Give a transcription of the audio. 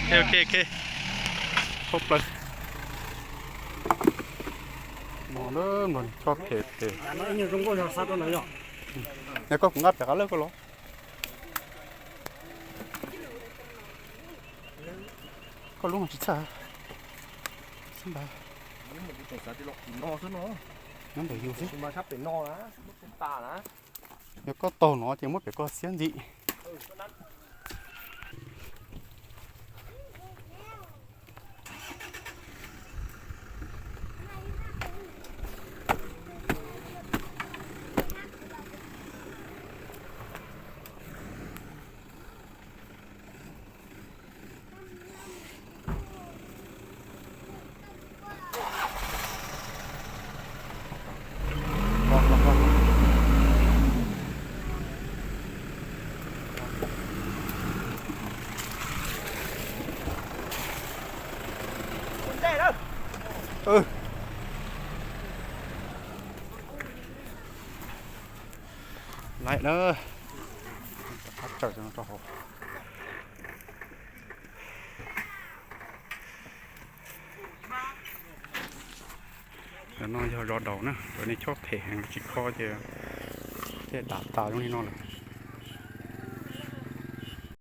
Ok, ok, ok. Thoob plaws. Mloog, mloog chob phem phem. Yog koj kuv nqa pem qab lawm koj los. Koj lub tsis txhaj. Xab npas. Nyob ntawm yus xwb. Yog koj taug no ces muab pem koj xiab ntxim. Lawm na, qab tsaws rau hauv. Cov no yog zos daus na, cov nej chob phem heev tsis kho ces thiaj dav tas zoo li no lawm.